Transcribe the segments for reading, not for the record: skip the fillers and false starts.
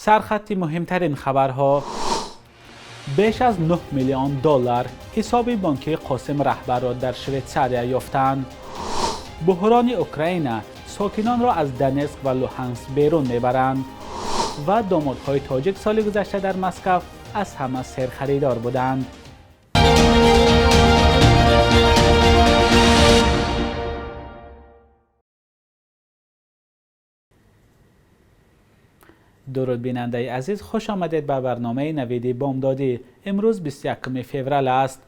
Сархати муҳимтарин хабарҳо. Беш аз 9 миллион доллар ҳисоби бонкии Қосим Раҳбарро дар Швейтсария ёфтанд. Буҳрони Украина сокинонро аз Донетск ва Луҳанск берун мебаранд ва домодҳои тоҷик соли гузашта дар Москва аз ҳама серхаридор буданд. Дуруд бинандаи азиз, хуш омадед ба барномаи Навиди Бомдодӣ. Имрӯз 21 феврал аст.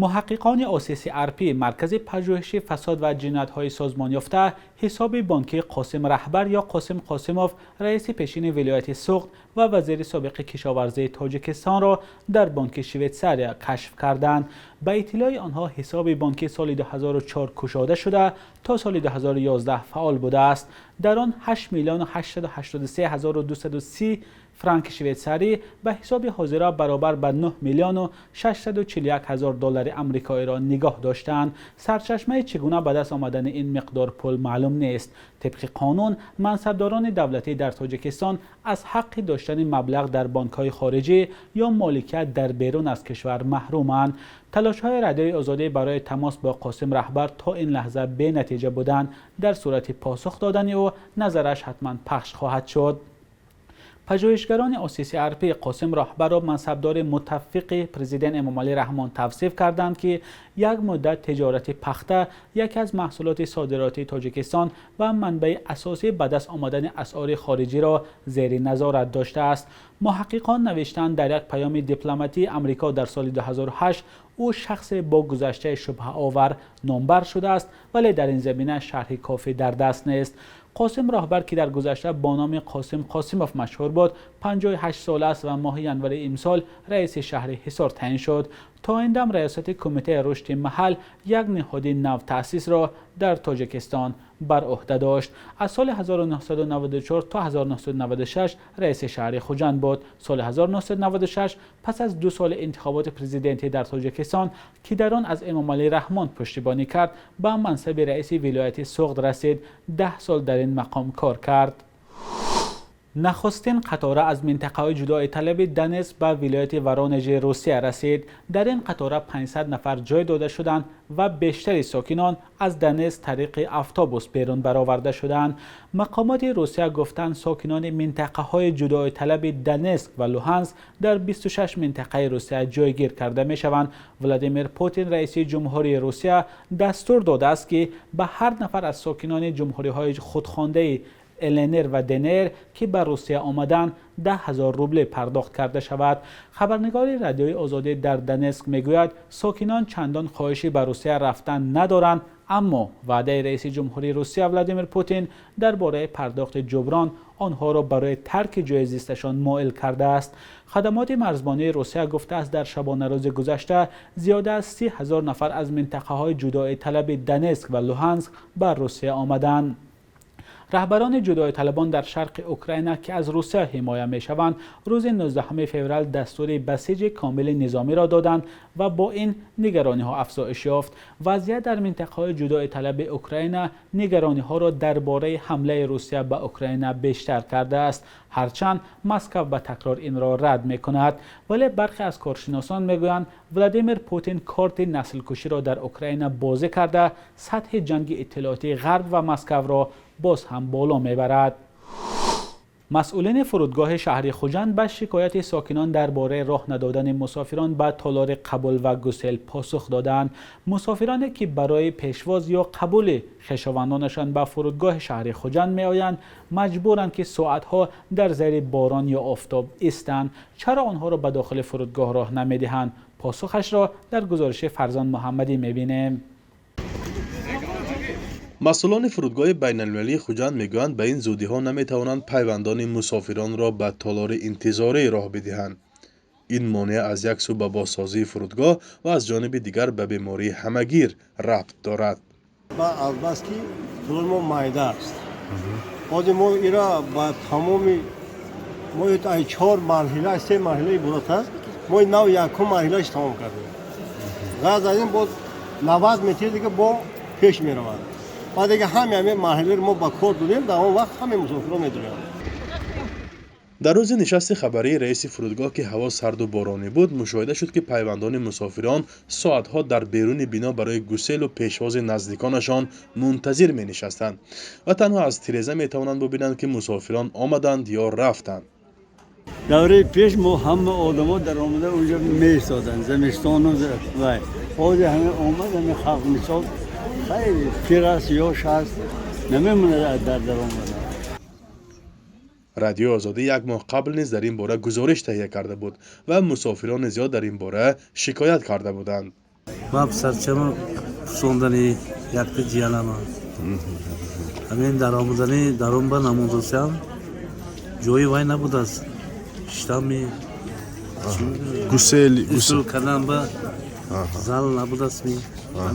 Муҳаққиқони OCCRP, маркази пажӯҳиши фасод ва ҷиноятҳои созмонёфта, ҳисоби бонкии Қосим Раҳбар ё Қосим Қосимов, раиси пешини вилояти Суғд ва вазири собиқи кишоварзии Тоҷикистонро дар бонки Швейтсария кашф карданд. Ба иттилои онҳо ҳисоби бонкӣ соли 2004 кушода шуда то соли 2011 фаъол будааст. Дар он 8 миллиону 883 ҳазору 230 франки швейтсарӣ ба ҳисоби ҳозира баробар ба 9 миллиону 641 ҳазор доллари амрикоиро нигоҳ доштанд. Сарчашмаи чӣ гуна ба даст омадани ин миқдор пул маълум нест. Тибқи қонун, мансабдорони давлатӣ дар Тоҷикистон аз ҳаққи доштани маблағ дар бонкҳои хориҷӣ ё моликият дар берун аз кишвар маҳруманд. Талошҳои Радиои Озодӣ барои тамос бо Қосим Раҳбар то ин лаҳза бенатиҷа буданд. Дар сурати посух додани ӯ назараш ҳатман пахш хоҳад шуд. Пажӯҳишгарони OCCRP Қосим Раҳбарро мансабдори муттафиқи президент Эмомалӣ Раҳмон тавсиф карданд, ки як муддат тиҷорати пахта, яке аз маҳсулоти содиротии Тоҷикистон ва манбаи асосии ба даст омадани асъори хориҷиро зери назорат доштааст. Муҳаққиқон навиштанд, дар як паёми дипломатии Амрико дар соли 2008 ӯ шахсе бо гузаштаи шубҳаовар номбар шудааст, вале дар ин замина шарҳи кофӣ дар даст нест. Қосим Раҳбар, ки дар гузашта бо номи Қосим Қосимов машҳур буд, 58 сола аст ва моҳи январи имсол раиси шаҳри Ҳисор таъин шуд. То ин дам раёсати кумитаи рушди маҳал, як ниҳоди навтаъсисро дар Тоҷикистон бар уҳда дошт. Аз соли 1994 то 1996 раиси шаҳри Хуҷанд буд. Соли 1996 пас аз 2 соли интихоботи президентӣ дар Тоҷикистон, ки дар он аз Эмомалӣ Раҳмон пуштибонӣ кард, ба мансаби раиси вилояти Суғд расид. 10 сол дар ин мақом кор кард. Нахустин қатора аз минтақаҳои ҷудоиталаби Донетск ба вилояти Воронежи Русия расид. Дар ин қатора 500 нафар ҷой дода шуданд ва бештари сокинон аз Донетск тариқи автобус берун бароварда шуданд. Мақомоти Русия гуфтанд, сокинони минтақаҳои ҷудоиталаби Донетск ва Луҳанск дар 26 минтақаи Русия ҷойгир карда мешаванд. Владимир Путин, раиси ҷумҳурии Русия, дастур додааст, ки ба ҳар нафар аз сокинони ҷумҳуриҳои худхондаи ЛНР ва ДНР, ки ба Русия омаданд, 10 000 рубле пардохт карда шавад. Хабарнигори Радиои Озодӣ дар Донетск мегӯяд, сокинон чандон хоҳиши ба Русия рафтан надоранд, аммо ваъдаи раиси ҷумҳурии Русия Владимир Путин дар бораи пардохти ҷуброн онҳоро барои тарки ҷои зисташон моил кардааст. Хадамоти марзбонии Русия гуфтааст, дар шабонарӯзи гузашта зиёда аз 30 000 нафар аз минтақаҳои ҷудоиталаби Донетск ва Луҳанск ба Русия омаданд. Раҳбарони ҷудоиталабон дар шарқи Украина, ки аз Русия ҳимоя мешаванд, рӯзи 19 феврал дастури басиҷи комили низомиро доданд ва бо ин нигарониҳо афзоиш ёфт. Вазъият дар минтақаҳои ҷудоиталаби Украина нигарониҳоро дар бораи ҳамлаи Русия ба Украина бештар кардааст. Ҳарчанд Москва ба такрор инро рад мекунад, вале бархе аз коршиносон мегӯянд, Владимир Путин корти наслкуширо дар Украина бозӣ карда, сатҳи ҷанги иттилоотии Ғарб ва Москваро боз ҳам боло мебарад. Масъулини фурудгоҳи шаҳри Хуҷанд ба шикояти сокинон дар бораи роҳ надодани мусофирон ба толори қабул ва гусел посух доданд. Мусофироне, ки барои пешвоз ё қабули хешовандонашон ба фурудгоҳи шаҳри Хуҷанд меоянд, маҷбуранд, ки соатҳо дар зери борон ё офтоб истанд. Чаро онҳоро ба дохили фурудгоҳ роҳ намедиҳанд? Посухашро дар гузориши Фарзон Муҳаммадӣ мебинем. Масъулони фурудгоҳи байналмилалии Хуҷанд мегӯянд, ба ин зудиҳо наметавонанд пайвандони мусофиронро ба толори интизорӣ роҳ бидиҳанд. Ин монеа аз як сӯ ба бозсозии фурудгоҳ ва аз ҷониби дигар ба бемории ҳамагир рабт дорад. Азбаски толори мо майда аст, ҳозир мо ира ба тамоми мо чор марҳила, се марҳила иборат аст. Мо нав якум марҳилааш тамом кардем. Ғайр аз ин, боз 90 метр дига бо пеш меравад. Баъд дига ҳами ҳамин марҳиларо мо ба кор додем, дар он вақт ҳамаи мусофирон медуранд. Дар рӯзи нишасти хабарии раиси фурудгоҳ, ки ҳаво сарду боронӣ буд, мушоҳида шуд, ки пайвандони мусофирон соатҳо дар беруни бино барои гуселу пешвози наздиконашон мунтазир менишастанд ва танҳо аз тиреза метавонанд бубинанд, ки мусофирон омаданд ё рафтанд. Давраи пеш мо ҳама одамо даромада унҷо меистоданд, зимистону вай. Ҳозир ҳама омад, ҳама халқ мисол хайр, пир аст, ёш аст, намемонад дар даромада. Радиои Озодӣ як моҳ қабл низ дар ин бора гузориш таҳия карда буд ва мусофирони зиёд дар ин бора шикоят карда буданд. Ман писарчамо пусондани якта ҷиянама. Ҳамин даромадани дарун ба намондосиам ҷои вай набудааст. Штами гусел гусел кардан ба зал набудааст, ми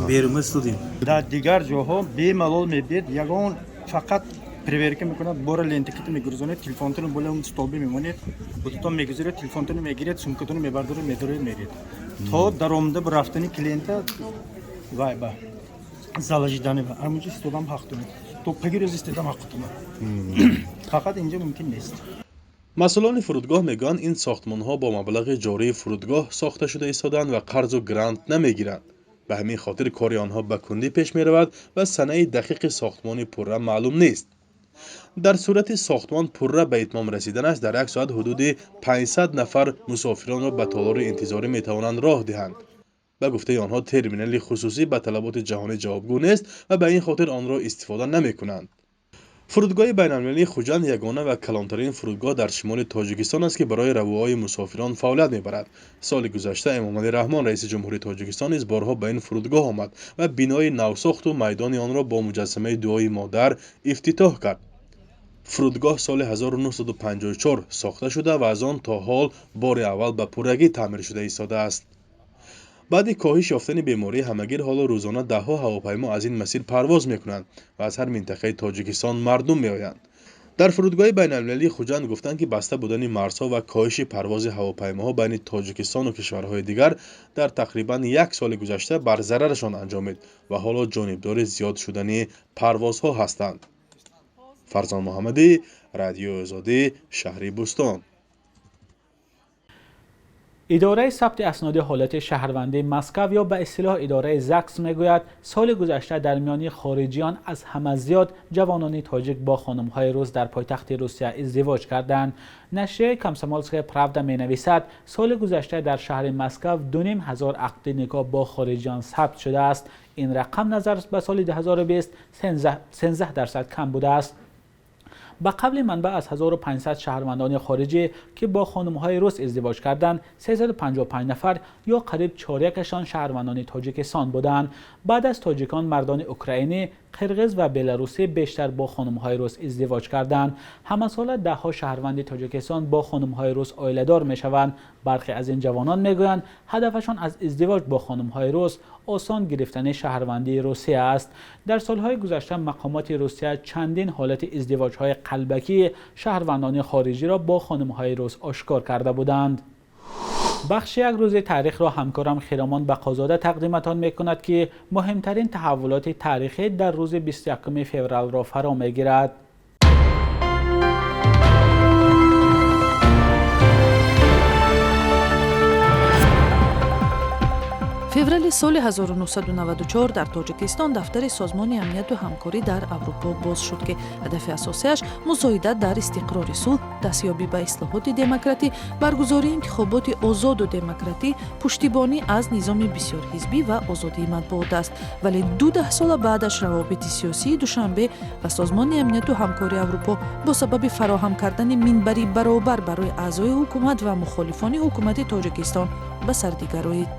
берума истодем. Дар дигар ҷоҳо бемалол мебиед, ягон фақат проверка мекунад, бора лентакито мегурзонед, телефонтонро боло столби мемонед, бутатон мегузоред, телефонтонро мегиред, сумкатонро мебардоред, медоред, меред. То даромада рафтани клиента вай ба зала жидани ба ҳамунҷо истодам ҳақ доред. То паги рӯз истодам ҳақ дорам. Фақат инҷо мумкин нест. Масъулони фурудгоҳ мегӯянд, ин сохтмонҳо бо маблағи ҷории фурудгоҳ сохта шуда истоданд ва қарзу грант намегиранд. Ба ҳамин хотир кори онҳо ба кундӣ пеш меравад ва санаи дақиқи сохтмони пурра маълум нест. Дар сурати сохтмон пурра ба итмом расиданаш дар як соат ҳудуди 500 нафар мусофиронро ба толори интизорӣ метавонанд роҳ диҳанд. Ба гуфтаи онҳо, терминали хусусӣ ба талаботи ҷаҳонӣ ҷавобгӯ нест ва ба ин хотир онро истифода намекунанд. Фурудгоҳи байналмилалии Хуҷанд ягона ва калонтарин фурудгоҳ дар шимоли Тоҷикистон аст, ки барои равоҳои мусофирон фаъолият мебарад. Соли гузашта Эмомалӣ Раҳмон, раиси ҷумҳурии Тоҷикистон, низ борҳо ба ин фурудгоҳ омад ва бинои навсохту майдони онро бо муҷассамаи дуои модар ифтитоҳ кард. Фурудгоҳ соли 1954 сохта шуда ва аз он то ҳол бори аввал ба пуррагӣ таъмир шуда истодааст. Баъди коҳиш ёфтани бемории ҳамагир ҳоло рӯзона даҳҳо ҳавопаймо аз ин масир парвоз мекунанд ва аз ҳар минтақаи Тоҷикистон мардум меоянд. Дар фурудгоҳи байналмилалии Хуҷанд гуфтанд, ки баста будани марзҳо ва коҳиши парвози ҳавопаймоҳо байни Тоҷикистону кишварҳои дигар дар тақрибан як соли гузашта бар зарарашон анҷомид ва ҳоло ҷонибдори зиёд шудани парвозҳо ҳастанд. Фарзон Муҳаммадӣ, Радиои Озодӣ, шаҳри Бӯстон. Идораи сабти асноди ҳолати шаҳрвандии Москва ё ба истилоҳ идораи ЗАГС мегӯяд, соли гузашта дар миёни хориҷиён аз ҳама зиёд ҷавонони тоҷик бо хонумҳои рус дар пойтахти Русия издивоҷ карданд. Нашрияи Комсомолская правда менависад, соли гузашта дар шаҳри Москва 2500 ақди никоҳ бо хориҷиён сабт шудааст. Ин рақам назар ба соли 2020 13% кам будааст. Ба қавли манбаъ, аз 1500 шаҳрвандони хориҷӣ, ки бо хонумҳои рус издивоҷ карданд, 355 нафар ё қариб чорякашон шаҳрвандони Тоҷикистон буданд. Баъд аз тоҷикон мардони украинӣ, қирғиз ва беларусӣ бештар бо хонумҳои рус издивоҷ карданд. Ҳамасола даҳҳо шаҳрванди Тоҷикистон бо хонумҳои рус оиладор мешаванд. Бархе аз ин ҷавонон мегӯянд, ҳадафашон аз издивоҷ бо хонумҳои рус осон гирифтани шаҳрвандии Русия аст. Дар солҳои гузашта мақомоти Русия чандин ҳолати издивоҷҳои қалбакии шаҳрвандони хориҷиро бо хонумҳои рус ошкор карда буданд. Бахши як рӯзи таърихро ҳамкорам Хиромон Бақозода тақдиматон мекунад, ки муҳимтарин таҳаввулоти таърихӣ дар рӯзи 21 февралро фаро мегирад. Феврали соли 1994 дар Тоҷикистон дафтари Созмони амнияту ҳамкорӣ дар Аврупо боз шуд, ки ҳадафи асосиаш мусоидат дар истиқрори сулҳ, дастёбӣ ба ислоҳоти демократӣ, баргузории интихоботи озоду демократӣ, пуштибонӣ аз низоми бисёрҳизбӣ ва озодии матбуот аст. Вале ду даҳсола баъдаш равобити сиёсии Душанбе ва Созмони амнияту ҳамкории Аврупо бо сабаби фароҳам кардани минбари баробар барои аъзои ҳукумат ва мухолифони ҳукумати Тоҷикистон ба сардӣ гароид.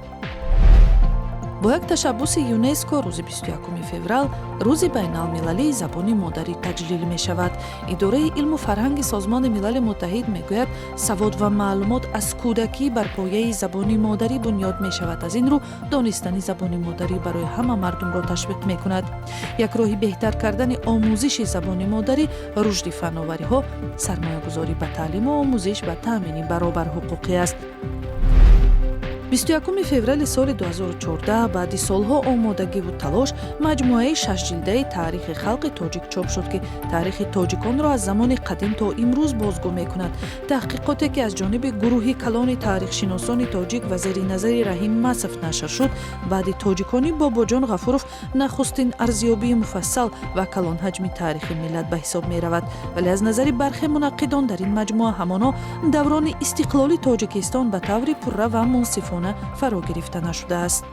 Бо як ташаббуси ЮНЕСКО рӯзи 21 феврал рӯзи байналмилалии забони модарӣ таҷлил мешавад. Идораи илму фарҳанги Созмони Милали Муттаҳид мегӯяд, савод ва маълумот аз кӯдакӣ бар пояи забони модарӣ бунёд мешавад. Аз ин рӯ донистани забони модарӣ барои ҳама мардумро ташвиқ мекунад. Як роҳи беҳтар кардани омӯзиши забони модарӣ рушди фановариҳо, сармоягузорӣ ба таълиму омӯзиш ва таъмини баробарҳуқуқӣ аст. 21 феврали соли 2014 баъди солҳо омодагиву талош маҷмӯаи шашҷилдаи Таърихи халқи тоҷик чоп шуд, ки таърихи тоҷиконро аз замони қадим то имрӯз бозгӯ мекунад. Таҳқиқоте, ки аз ҷониби гурӯҳи калони таърихшиносони тоҷик ва зери назари Раҳим Масов нашр шуд, баъди Тоҷикони Бобоҷон Ғафуров нахустин арзёбии муфассал ва калонҳаҷми таърихи миллат ба ҳисоб меравад. Вале аз назари бархе мунаққидон дар ин маҷмӯа ҳамоно даврони истиқлоли Тоҷикистон ба таври пурра ва мунсифона фаро гирифта нашудааст.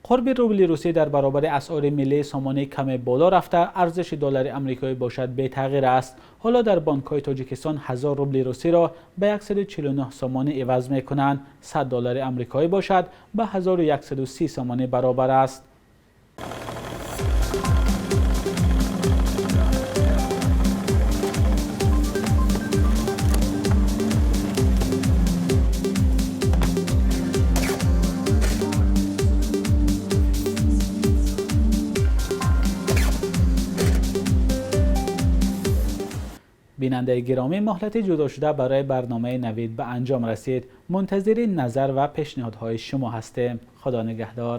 Қурби рубли русӣ дар баробари асъори миллии сомонӣ каме боло рафта, арзиши доллари амрикоӣ бошад бетағйир аст. Ҳоло дар бонкҳои Тоҷикистон 1000 рубли русиро ба 149 сомонӣ иваз мекунанд. 100 доллари амрикоӣ бошад ба 1130 сомонӣ баробар аст. Бинандаи гиромӣ, муҳлати ҷудошуда барои барномаи Навид ба анҷом расид. Мунтазири назар ва пешниҳодҳои шумо ҳастем. Худо нигаҳдор.